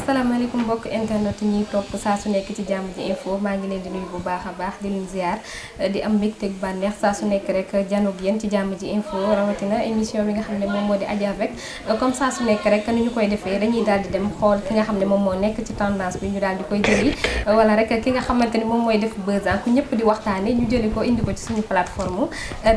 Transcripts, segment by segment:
asalaamaaleykum mbokk internet ñi topp saa su nekk ci Jammj info maa ngi leen di nuyu bu baax a baax di leen ziar di am mbégteeg bànneex saa su nekk rek janoog yéen ci Jammj info rawatina émission bi nga xam ne moom moo di Adja avec comme saa su nekk rek ni ñu koy defee dañuy daal di dem xool ki nga xam ne moom moo nekk ci tendance bi ñu daal di koy jëli wala rek ki nga xamante ni moom mooy def buzz ku ñëpp di waxtaane ñu jëli ko indi ko ci suñu plateforme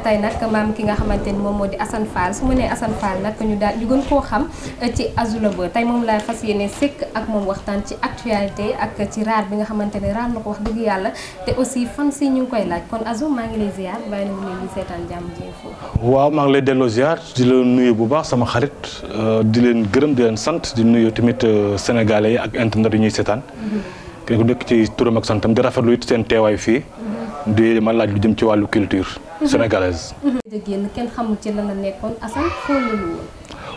tey nag maam ki nga xamante ni moom moo di Assane Fall su ma nee Assane Fall nag ñu gën koo xam ci Azou la beau tey moom laa fas yéene sekk ak moom waxtaan ci actualité ak ci raar bi nga xamante ne raar na ko wax dëgg yàlla te aussi fan si ñu ngi koy laaj kon Azou maa ngi lay ziar bàyyi na mu ne ñu seetaan Jammj info. waaw maa ngi lay delloo ziar di la nuyu bu baax sama xarit di leen gërëm di leen sant di nuyu tamit sénégalais yi ak internet yi ñuy seetaan. kenn ku nekk ci turam ak santam di rafetlu it seen teewaay fii. di ma laaj lu jëm ci wàllu culture sénégalaise. génn kenn xamul ci lan la nekkoon Assane foo la woon.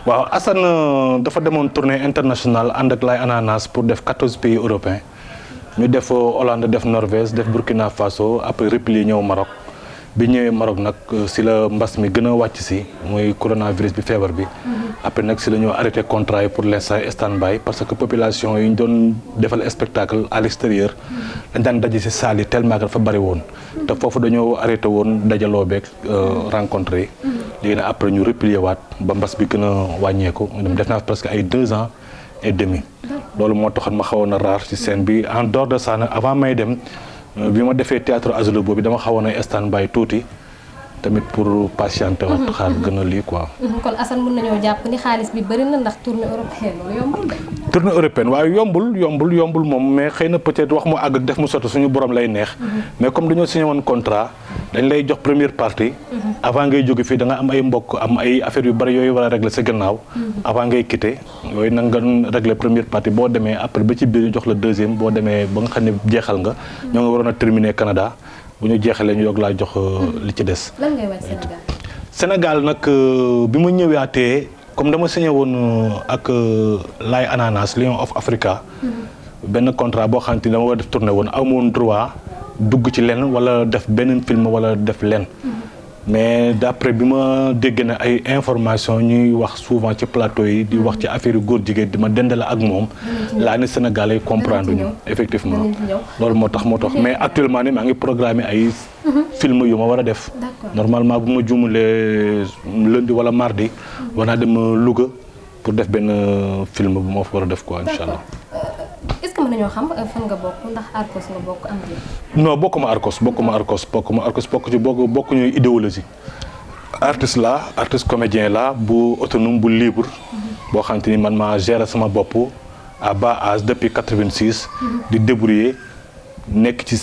waaw Assane dafa demoon tournée internationale ànd ak Lay Ananas pour def 14 pays européens ñu def Hollande def Norvège def Burkina Faso après replier ñëw Maroc bi ñëwee Maroc nag si la mbas mi gën a wàcc si muy coronavirus bi feebar bi. après nag si la ñoo arrêté contrat yi pour l'instant stand-by parce que population yi ñu doon defal spectacle à l'extérieur dañ daan daje si salle yi tellement que dafa bari woon. te foofu dañoo arrêté woon dajaloo beeg rencontré yi. léegi nag après ñu replier waat ba mbas bi gën a wàññeeku def naa presque ay 2 ans et demi. loolu moo taxoon ma xawoon a raar ci scène bi en dehors de ça nag avant may dem bi ma defee théâtre Azou la beau bi dama xawoon a stand-by tuuti tamit pour patienter waat xaar gën a lii quoi. kon Assane mën nañoo jàpp ni xaalis bi bëri na ndax tournée européenne loolu yombul de. tournée européenne waaye yombul moom mais xëy na peut-être wax mu àgg def mu sotti suñu borom lay neex. mais comme dañoo signé woon contrat dañ lay jox première partie. avant ngay jóge fii da nga am ay mbokk am ay affaires yu bari yooyu war a régler sa gannaaw. avant ngay quitter yooyu nag nga régler première partie boo demee après ba ci biir jox la deuxième boo demee ba nga xam ne jeexal nga. ñoo nga waroon a terminer Canada. bu ñu jeexalee ñu doog laa jox li ci des. lan ngay wax Sénégal. Sénégal nag bi ma ñëwaatee comme dama signé woon ak Lay Ananas Lion of Africa. benn contrat boo xamante ni dama war a def tournée woon amoon droit dugg ci lenn wala def benn film wala def lenn. mais d'après bi ma dégg na ay information ñuy wax souvent ci plateau yi di wax ci affaire yu góor jigéen di ma dendale ak moom laa ne Sénégal ay comprendre ñu effectivement loolu moo tax mais actuellement ni maa ngi programmé ay film yu ma war a def normalement bu ma juumulee lundi wala mardi war naa dem Louga pour def benn film bu ma fa war a def quoi incha allah. est-ce que mën nañoo xam fan nga bokk ndax Arcos nga bokk am non bokkuma Arcos bokk ci bokkuñu idéologie artiste comédien la bu autonome bu libre boo xamante ni man maa gérer sama bopp à bas âge depuis 86 di débrouiller nekk ci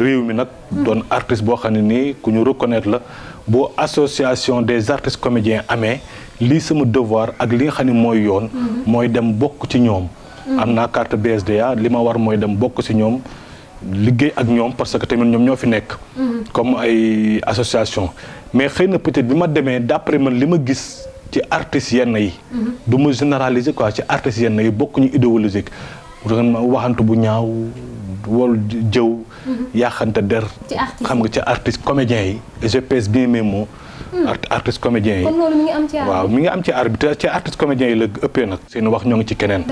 réew mi nag doon artiste boo xam ne nii ku ñu reconnaître la bu association des artistes comédiens amee lii sama devoir ak li nga xam ne mooy yoon mooy dem bokk ci ñoom am naa carte BSDA li ma war mooy dem bokk ci ñoom liggéey ak ñoom parce que tamit ñoom ñoo fi nekk comme ay association mais xëy na peut-être bi ma demee d'après man li ma gis ci artistes yenn yi du ma généraliser quoi ci artistes yenn yi bokkuñu idéologique waxantu bu ñaaw wol jëw yaaxante der xam nga ci artistes comédiens yi et je pèse bien mes mots artiste comédien yi kon loolu mi ngi am ci art waaw mi ngi am ci art bi te ci artiste comédien yi la ëppee nag seen wax ñoo ngi ci keneen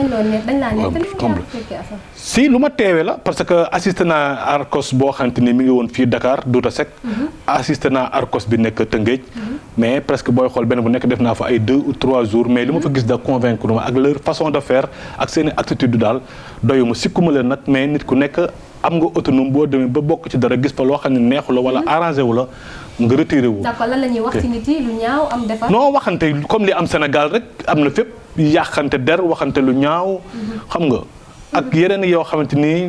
si lu ma teewee la parce que assisté naa Arcos boo xamante ni mi ngi woon fii Dakar Douta Seck assisté naa Arcos bi nekk Tëngéej mais presque booy xool benn bu nekk def naa fa ay 2 ou 3 jours mais li ma fa gis da convaincre ma ak leur façon de faire ak seen attitude daal doyuma sikkuma leen nag mais nit ku nekk am nga autonome boo demee ba bokk ci dara gis fa loo xam ne neexu la wala arrangé wu la nga retiré wu. d'accord lan la ñuy wax ci nit yi lu ñaaw am defar. non waxante comme li am Sénégal rek am na fépp yàqante der waxante lu ñaaw. xam nga ak yeneen yoo xamante ni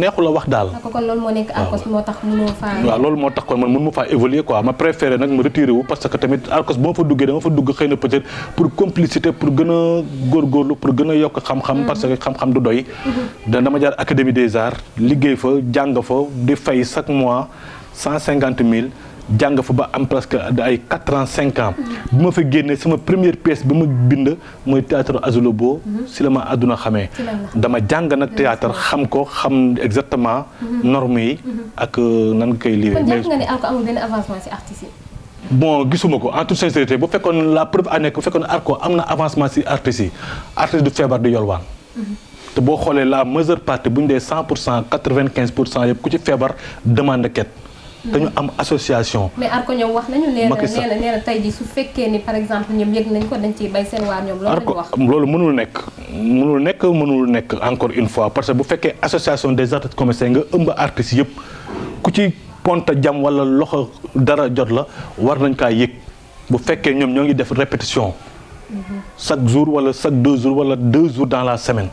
neexu la wax daal. d'accord kon loolu moo nekk Arcos moo tax mënoo faa. waaw loolu moo tax kon man mënuma faa évoluer quoi ma préféré nag ma retiré wu parce que tamit Arcos boo fa duggee dama fa dugg xëy na peut-être pour complicité pour gën a góorgóorlu pour gën a yokk xam-xam. parce que xam-xam du doy. dama jaar académie des arts liggéey fa jàng fa di fay chaque mois 150 000. jàng fa ba am presque ay 4 ans 5 ans bi ma fa génnee sama première pièce bi ma bind mooy théâtre Azou la beau si la ma àdduna xamee dama jàng nag théâtre xam ko xam exactement normes yi ak nan nga koy lire. kon jàpp nga ne Arcos amul benn avancement ci artistes yi. bon gisuma ko en toute sincérité bu fekkoon la preuve année bu fekkoon Arcos am na avancement ci artistes yi artiste du feebar di yolwaan te boo xoolee la majeure partie bu ñu dee 100% 95% yëpp ku ci feebar demande ket te ñu am association. mais Arko ñoom wax nañu nee na tey jii su fekkee ni par exemple ñoom yëg nañ ko dañ ciy bay seen waar ñoom loolu lañu wax. loolu mënul nekk encore une fois parce que bu fekkee association des artistes comédiens nga ëmb artistes yëpp ku ci ponta jam wala loxo dara jot la war nañ kaa yëg bu fekkee ñoom ñoo ngi def répétition chaque jour wala chaque 2 jours wala 2 jours dans la semaine.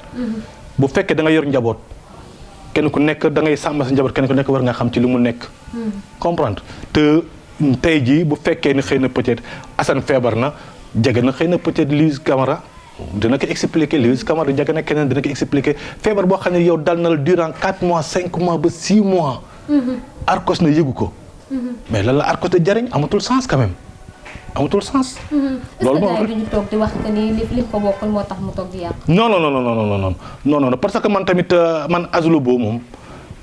bu fekkee da nga yor njaboot kenn ku nekk da ngay sàmm sa njaboot kenn ku nekk war nga xam ci li mu nekk. comprendre te tey jii bu fekkee ni xëy na peut-être Assane feebar na jege na xëy na peut-être Louis Camara dina ko expliquer Louis Camara jege na keneen dina ko expliquer feebar boo xam ne yow dal na la durant 4 mois 5 mois ba 6 mois. Arcos na yëgu ko. mais lan la Arcos de jariñ amatul sens quand même amatul sens. loolu moom est-ce que ñu toog di wax que ni li ko bokkul moo tax mu toog di yàq. non parce que man tamit man Azou boobu moom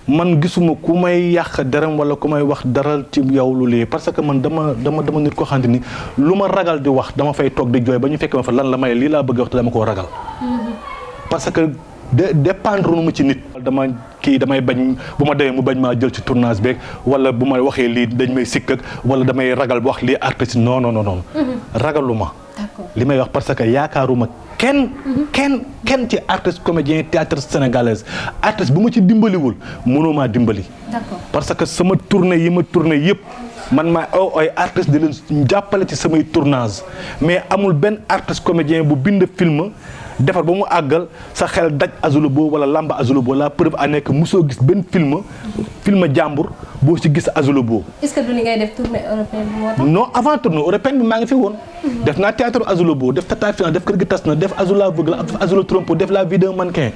man gisuma ku may yàq deram wala ku may wax dara ci yow lu lii parce que man dama nit ko xamante ni lu ma ragal di wax dama fay toog di jooy ba ñu fekk ma fa lan la may lii laa bëgg wax te dama koo ragal. parce que dépendre nu mu ci nit. damay bañ bu ma demee mu bañ maa jël ci tournage beeg wala bu ma waxee lii dañ may sikk ak wala damay ragal bu wax lii artiste non. ragaluma. li may wax parce que yaakaaruma kenn ci artiste comédien théâtre sénégalaise artiste bu ma ci dimbaliwul mënoo maa dimbali. parce que sama tournée yi ma tournée yëpp man maa ay artiste di leen jàppale ci samay tournage mais amul benn artiste comédien bu bind film defar ba mu àggal sa xel daj Azou wala lamba Azou la preuve à nekk mosoo gis benn film jàmbur boo ci gis Azou. est-ce que du li ngay def tournée européenne bi moo tax. non avant tournée européenne bi maa ngi fi woon. def naa théâtre Azou def tata final def kër gi tas na def Azou la veugle def Azou le trompeau def la vidéo mannequin.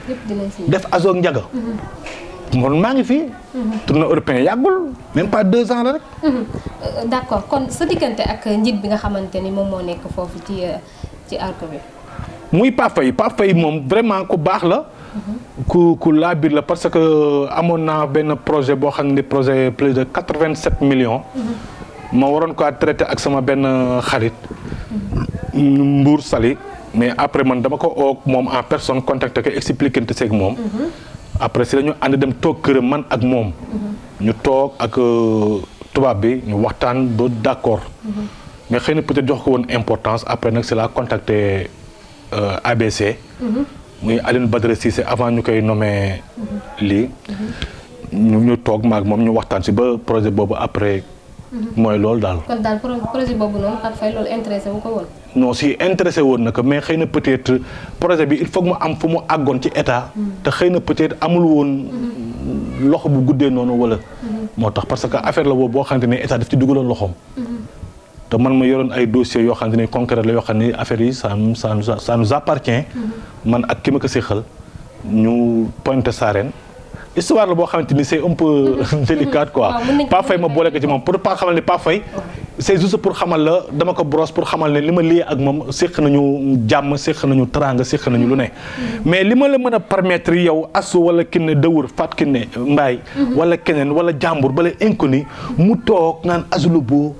def Azou ak Ndiaga. moom maa ngi fi. tournée européenne yàggul même pas 2 ans la rek. d'accord kon sa diggante ak njiit bi nga xamante ni moom moo nekk foofu ci arco bi. muy Pape Faye moom vraiment ku baax la. ku laabir la parce que amoon naa benn projet boo xam ne projet plus de 87 millions. ma waroon ko traité ak sama benn xarit. Mbour Sali mais après man dama ko oo moom en personne contacté ko expliqué te seeg moom. après si la ñu ànd dem toog këram man ak moom. ñu toog ak tubaab bi ñu waxtaan ba d'accord. mais xëy na peut-être jox ko woon importance après nag c'est la contacté ABC. muy Aline Badara Cissé avant ñu koy nommé lii. ñu toog maag moom ñu waxtaan si ba projet boobu après. mooy loolu daal. kon daal projet boobu noonu Pape Faye loolu intéressé wu ko woon. non si intéressé woon na ko mais xëy na peut-être projet bi il faut que mu am fu mu àggoon ci état. te xëy na peut-être amul woon loxo bu guddee noonu wala. moo tax parce que affaire la boobu boo xamante ne état daf ci dugaloon loxoom. te man ma yoroon ay dossiers yoo xamante ne concret la yoo xam ne affaire yi ça nous appartient. man ak ki ma ko séqal ñu pointé Sarène. histoire la boo xamante ni c'est un peu délicate quoi. Pape Faye ma boole ko ci moom pour pas xamal ne Pape Faye c'est juste pour xamal la dama ko brosse pour xamal ne li ma lii ak moom séq nañu jàmm séq nañu teraanga séq nañu lu ne. mais li ma la mën a permettre yow Asou wala Kiné Dawur Fat Kiné Mbaye wala keneen wala jàmbur bala inconnu mu toog naan Azou boo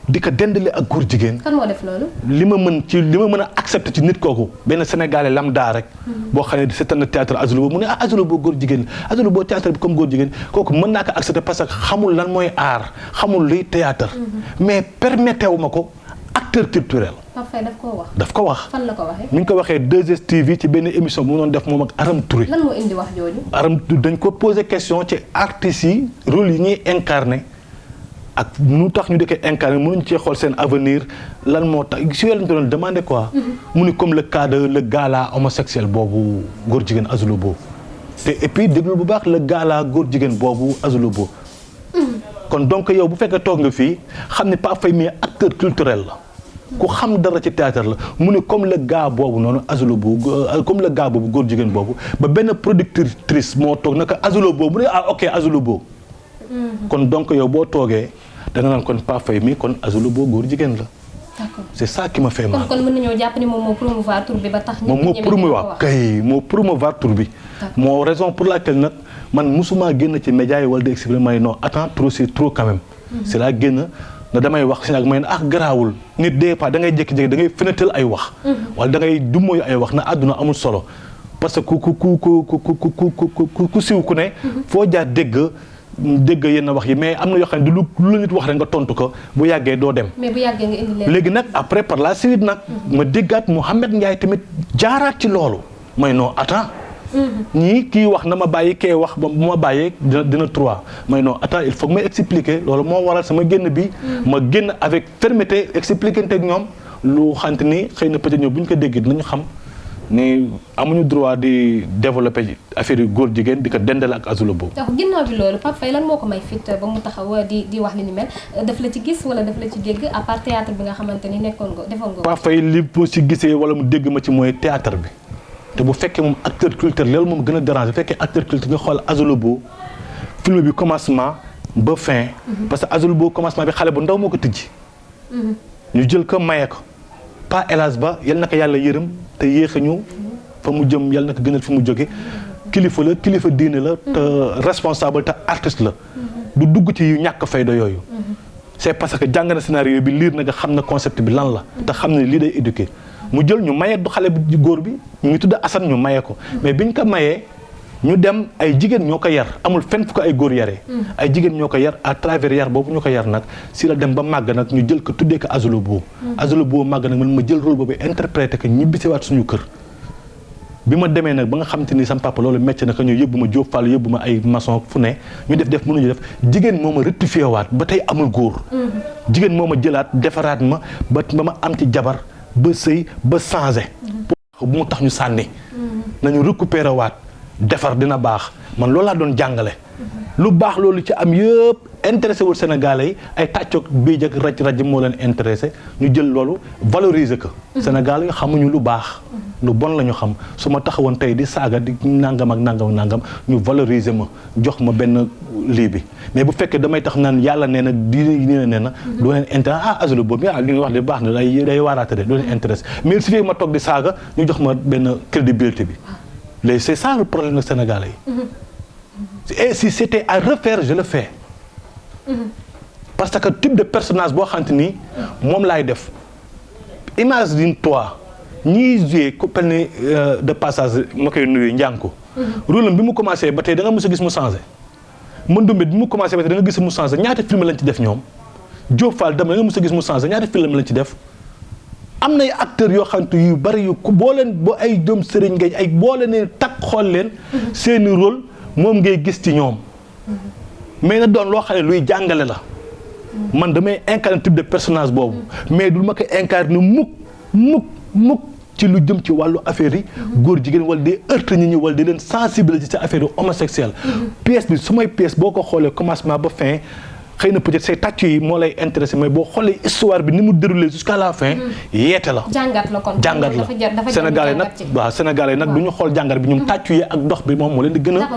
di ko dendale ak góor jigéen. kan moo def loolu. li ma mën a accepter ci nit kooku benn sénégalais lambda rek. boo xam ne c'est un théâtre Azou mu ne Azou boo góor jigéen la Azou boo théâtre bi comme góor jigéen kooku mën naa ko accepter parce que xamul lan mooy art xamul luy théâtre. mais permetté wu ma ko acteur culturel. Pape Faye daf koo wax. daf ko wax. fan la ko waxee. mi ngi ko waxee 2STV ci benn émission bu mu doon def moom ak Aram Touré. lan moo indi wax jooju. Aram dañ ko poser question ci artistes yi rôle yi ñuy incarné. ak nu tax ñu dëkkee incarné mënuñ cee xool seen avenir lan moo tax si yooyu lañ ko doon demandé quoi. mu ni comme le cas de le gala homosexuel boobu góor jigéen Azou boobu. te et puis déglu bu baax le gala góor jigéen boobu Azou boobu. kon donc yow bu fekkee toog nga fii xam ne Pape Faye mi acteur culturel la. ku xam dara ci théâtre la mu ne comme le gars boobu noonu Azou boobu comme le gars boobu góor jigéen boobu ba benn productrice moo toog naka Azou boobu mu ne ah ok Azou boobu. kon donc yow boo toogee da nga naan kon Pape Faye mi kon Azou boo góor jigéen la. d'accord c'est ça qui m'a fait mal. kon mën nañoo jàpp ni moom moo promouvoir tur bi ba tax. moom moo promouvoir kay moo promouvoir tur bi. moo raison pour laquelle nag man musuma génn ci média yi wala di exprimer may non attends trop c'est trop quand même. c'est la génn na damay wax si nag may ne garaawul nit des fois da ngay jékki-jékki da ngay fenetal ay wax. wala da ngay dummóoyu ay wax na àdduna amul solo. parce que ku siw ku ne foo jaar dégg yenn wax yi mais am na yoo xam ne du lu nit wax rek nga tontu ko bu yàggee doo dem. mais bu yàggee nga indi leen. léegi nag après par la suite nag. ma déggaat Mouhamed Ndiaye tamit jaaraat ci loolu. mooy non attends. ñii kii wax na ma bàyyi kee wax ba bu ma bàyyee dina 3 mooy non attends il faut que may expliquer loolu moo waral sama génn bi. ma génn avec fermeté expliquer ak ñoom lu xamante ni xëy na peut-être ñoom bu ñu ko déggee dinañu xam. ni amuñu droit di développer affaire yu góor jigéen di ko dendale ak Azou boobu. donc ginnaaw bi loolu Pape Faye lan moo ko may fit ba mu taxaw di wax li ni mel daf la ci gis wala daf la ci dégg à part théâtre bi nga xamante ni nekkoon nga defoon nga. Pape Faye li mu si gisee wala mu dégg ma ci mooy théâtre bi te bu fekkee moom acteur culturel loolu moom gën a déranger bu fekkee acteur culturel nga xool Azou boobu film bi commencement ba fin. parce que Azou boobu commencement bi xale bu ndaw moo ko tijji. ñu jël ko maye ko. pas hélas ba yal na ko yàlla yërëm te yéex a ñu fa mu jëm yal na ko gënal fi mu jóge kilifa la kilifa diine la te responsable te artiste la du dugg ci yu ñàkk fayda yooyu c'est parce que jàng na scénario bi liir na nga xam na concept bi lan la te xam ne lii day éduquer mu jël ñu maye du xale bu góor bi ñu ngi tudd Assane ñu maye ko mais biñ ko mayee ñu dem ay jigéen ñoo ko yar amul fenn fu ko ay góor yaree ay jigéen ñoo ko yar à travers yar boobu ñu ko yar nag si la dem ba màgg nag ñu jël ko tuddee ko Azou boobu Azou boobu màgg nag man ma jël rôle boobu interprété ko ñibbisiwaat suñu kër bi ma demee nag ba nga xamante ni sama papa loolu métti na ko ñu yóbbu ma Diop Fall yóbbu ma ay maçon fu ne ñu def mënuñu def jigéen moo ma rectifié waat ba tey amul góor jigéen moo ma jëlaat defaraat ma ba ma am ci jabar ba sëy ba changé bu mu tax ñu sànni nañu récupéré waat defar dina baax man loolu laa doon jàngale lu baax loolu ci am yëpp intéressé wul Sénégalais yi ay tàccoog biij ak raj moo leen intéressé ñu jël loolu valoriser ko Sénégal yi xamuñu lu baax lu bon la ñu xam su ma taxawoon tey di saaga di nangam ak nangam ñu valoriser ma jox ma benn lii bi mais bu fekkee damay tax naan yàlla nee na nee na du leen intéressé Azou boobu li nga wax de baax na day waaraate de du leen intéressé mais su fekkee ma toog di saaga ñu jox ma benn crédibilité bi léegi c'est ça le problème nag Sénégalais yi et si c'était à refaire je le fais parce que type de personnage boo xamante ni moom laay def imagine-toi ñiy joué ku pel ni de passage ma koy nuyu njànku rôle am bi mu commencé ba tey da nga mës a gis mu changé Mandoumbe bi mu commencé ba tey da nga gis mu changé ñaata film lañ ci def ñoom Diop Fall dama da nga mës a gis mu changé ñaata film lañ ci def am nay acteurs yoo xamante yu bari yu boo leen boo ay doom sëriñ ngay ay boo leen takk xool leen seeni rôle moom ngay gis ci ñoom mais na doon loo xam ne luy jàngale la man damay incarner type de personnage boobu mais du ma ko incarner mukk ci lu jëm ci wàllu affaire yi góor jigéen wala di heurter nit ñi wala di leen sensibiliser ci affaire yu homosexuelle pièce bi su may pièce boo ko xoolee commencement ba fin xëy na peut-être say tàccu yi moo lay intéressé mais boo xoolee histoire bi ni mu déroulé jusqu'à la fin yeete la jàngat la kon jàngat la Sénégalais nag waaw Sénégalais nag du ñu xool jàngat bi ñoom tàccu yi ak dox bi moom moo leen di gën a